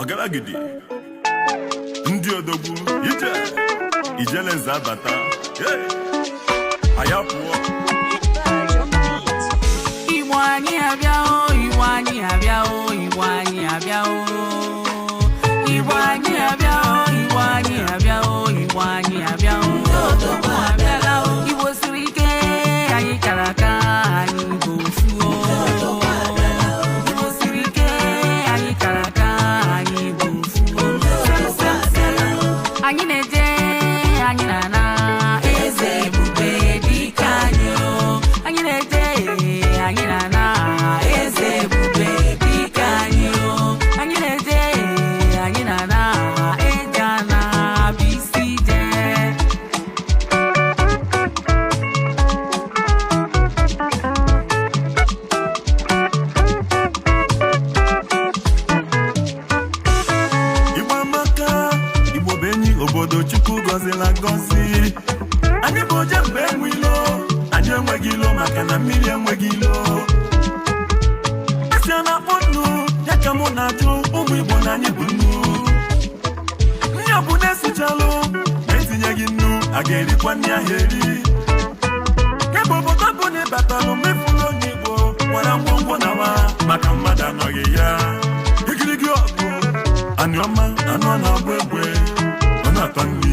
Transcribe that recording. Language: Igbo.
Ọgaragidi, ndị odogwu ije ijele nze abata. Hey! Anyị apụọ. Igbo anyị abịa o, Igbo anyị abịa o, Igbo anyị abịa o. Igbo anyị abịa o, Igbo anyị abịa o, Igbo anyị abịa o. Odogwu abịala o. Igbo siri ike, anyị kara aka, anyị bụ ofu o. Igbo siri ike, anyị kara aka, anyị bụ ofu o. Sem, sem, sem. Anyị na-eje, anyị na-ana, eze ebube dike anyị o. Anyị na-eje, anyị na-ana, eze ebube dike anyị o. Anyị na-eje, anyị na-ana, eje ana bụ isi ije. Igbo amaka, Igbo bụ enyi obodo Chukwu gọzila gọzi. Anyị bụ oje mgbe enwe ilo, anyị enweghị ilo maka na mmiri enweghị ilo. Esi a na-akpọ nnu, ya ka mụ na-ajụ ụmụ Igbo na anyị bụ nnu. Nni ọ bụ na-esichalụ, ma etinyeghị nnu, a ga-erikwa nri ahụ eri. Kemgbe obodo bụ na ịbatalụ mefuru onye Igbo nwere ngwongwo nawa maka mmadụ anọghị ya. Igirigi ọgụ, anị ọma, anụ a na-agba egbe, ọ na-ata nri.